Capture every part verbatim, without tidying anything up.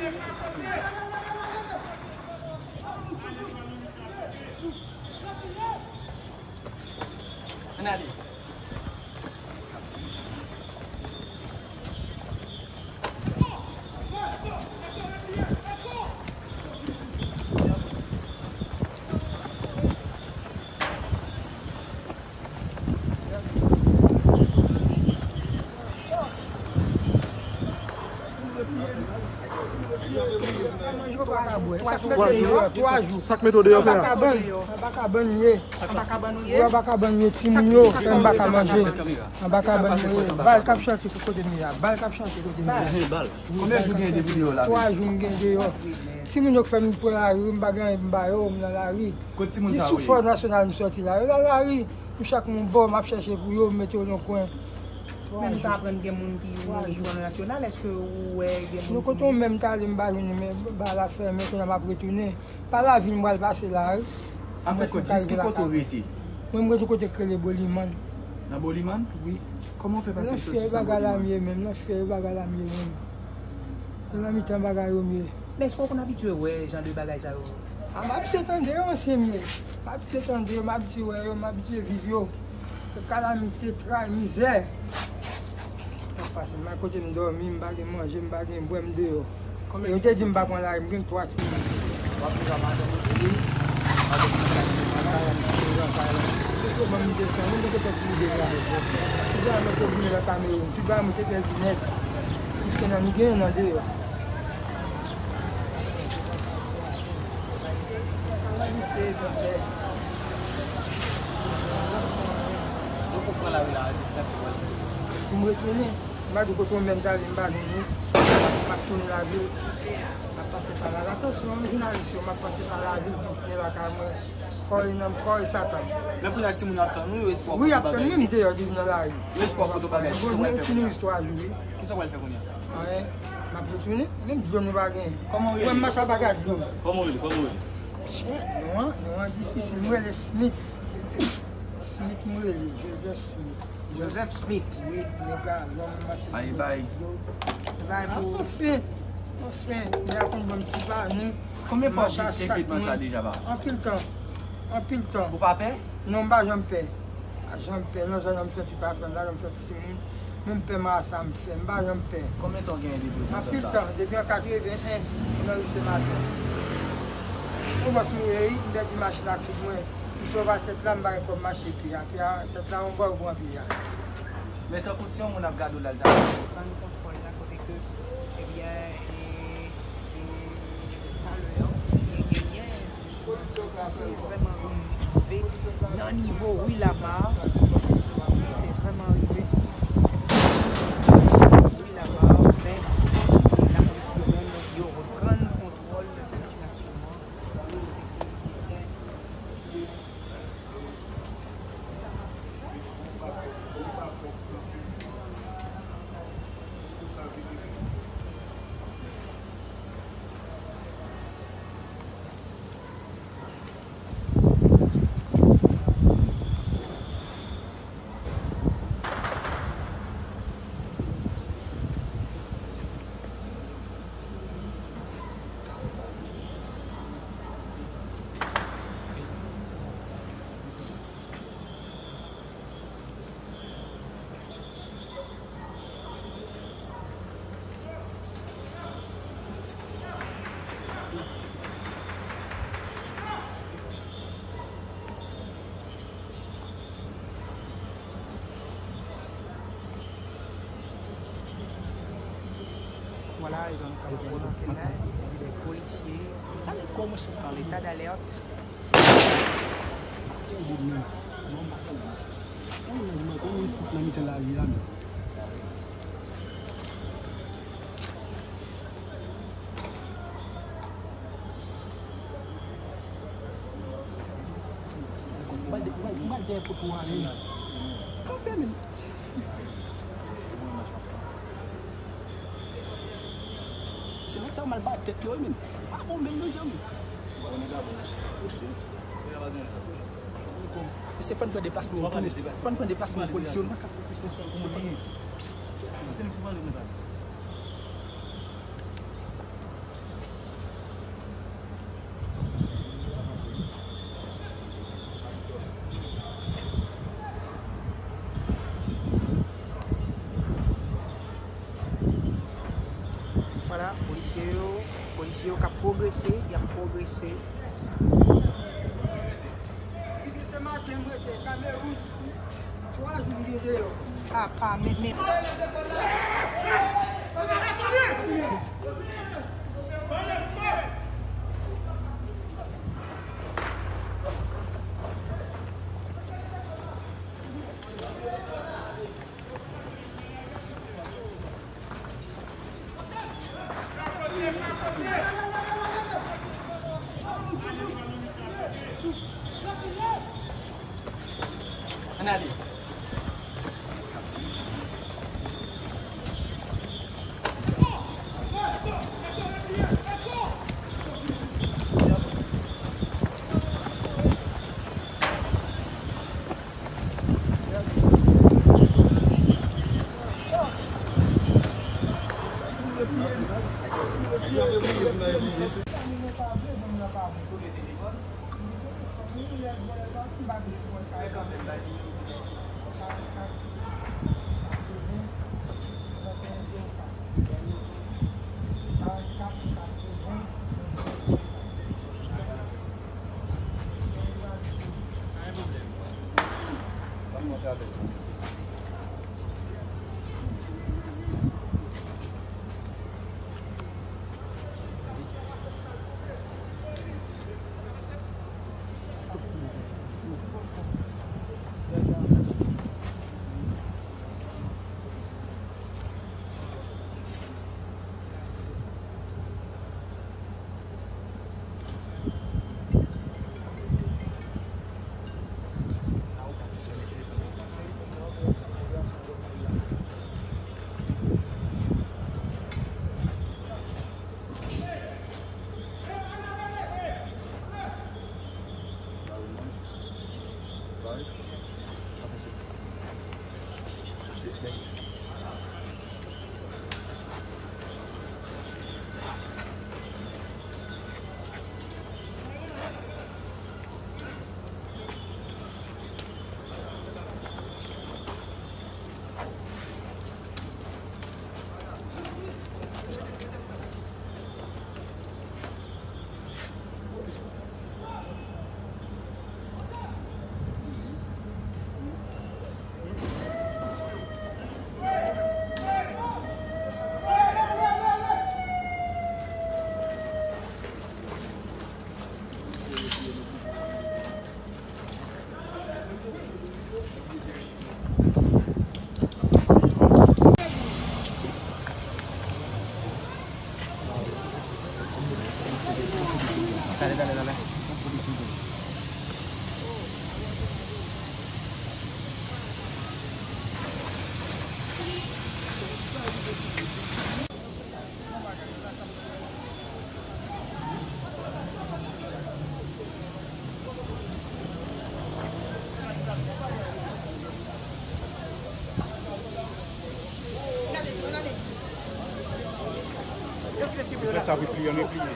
Ann ale. Twa jou. Sa k mete w deyò, frè? Anba kabann, anba kabann m ye. Anba kabann ou ye? Wi, anba kabann m ye, timoun yo, anba kabann manje. Anba kabann m ye. Bal k ap chante kote m ye a. Bal k ap chante kote m ye a. Konbyen jou gen depi deyò la? Twa jou m gen deyò. Timoun yo k fè m pran lari, m pa gen anyen pou m ba yo, m nan lari. Kot timoun sa yo ye? Ni sou Fò Nasyonal m sòti la, yo nan lari. M chak yon bò, m ap chèche pou yo, m mete yo nan kwen. Men nou ta aprann gen moun ki mouri sou Fò Nasyonal, èske ou wè gen moun ki mouri? Nou kote yon menm talè m pa jwenn li, men bal la fèmen, kounye a m ap retounen. Pa lavil m pral pase la, wi. Anfèt, jis ki kote w rete? Mwen, m rete yon kote k rele Bolimann. Nan Bolimann? Wi. Kòman w fè pase soti san Bolimann? Nan fyèl bagay la m ye menm, nan fyèl bagay la m ye menm. Se nan mitan bagay yo m ye. Men èske w konn abitye wè jan de bagay sa yo? A, m abitye tande yo, ansyen m ye. M abitye tande yo, m abitye wè yo, m abitye viv yo. Kalamite, tray, mizè. Sa pase, m pa kote m dòmi, m pa gen manje, m pa gen bwè, m deyò. E yo te di m pa pran lari, m gen twa timoun. W ap viv ak madanm ou tou? Wi. Madanm ou nan kay li? Nan kay la. Yo ban m desann, mwen gen kòb pou m desann. Ou wè mwen te vini nan Kamewoun, tout bagay mwen te pèdi nèt. Piske nan nou genyen nan deyò. Kalamite, mizè. Donk ou pran lari la, a distans ou pral. Pou m retounen, m pa di w kote w menm talè m pa jwenn li. M ap tounen lavil. M ap pase pa lavil. Atansyon, jounalis yo, m ap pase pa lavil pou m tounen lakay mwen. Kò e nanm, kò e Satan. Men kounye a timoun yo ap tann ou, yo espwa kote bagay. Wi, y ap tann mwen, m deyò depi nan lari. Yo espwa kote bagay. Mwen, mwen fini istwa jou, wi. Kisa w pral fè kounye a? Anyen. M ap retounen, menm dlo nou pa genyen. Kòman w rele? Mwen, m mache pa gen dlo. Kòman w rele? Kòman w rele? Chè, non an, non an difisil. Mwen rele Smith. Smith, mwen rele Joseph Smith. Joseph Smith. Wi, nèg a, lòm mache. Bay, bay. Bay pou. Anfen, anfen, nèg a konn ban m ti pa nou. Konbyen fwa w kite kretman sa deja, papa? Anpil tan. Anpil tan. Ou pa pè? Non, m pa janm pè. Pa janm pè. Nan zòn nan m fè tout afè m, la nan m fè timoun. Menm pè marasa m fè, m pa janm pè. Konbyen tan w genyen depi w nan zòn sa? Anpil tan, depi an katreven en, m nan ri Sen Maten. Yon bòs m ye wi, m pèdi machin ak tout mwen. M sove tèt la, m pa gen kòb m achte pye a. Pye a, tèt la yon bò yo pran pye a. Men tankou si yon moun ap gade w la, l ta. Pran kontwòl la kote ke, ebyen, e, e, talè an, ebyen, genyen, li te vrèman rive nan nivo ri Lama, li te vrèman rive ri Lama, men lapolis yo menm, yo reprann kontwòl sitiasyon an. Vwala, jan nou kapab remake la, se de polisye an leta d'alèt. Yon nèg manke yon fout nan mitan lari a menm. Ou al dèyè poto a menm. Kanpe menm. Se nèg sa yo mal bay tèt yo wi menm. Pa bon menm nan jan menm. Mesye. Mesye, fò n pran deplasman yo tou, mesye. Fò n pran deplasman yo, polisye yo, nou pa ka fè plis nan sèl kote. Yo, polisye yo k ap pwogrese, y ap pwogrese. Depi se maten m rete Kamewoun, twa jou m gen deyò. Papa, men, men. Ann ale. Fè sa pou pliye, men pliye.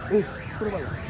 Hey, kote w pral la?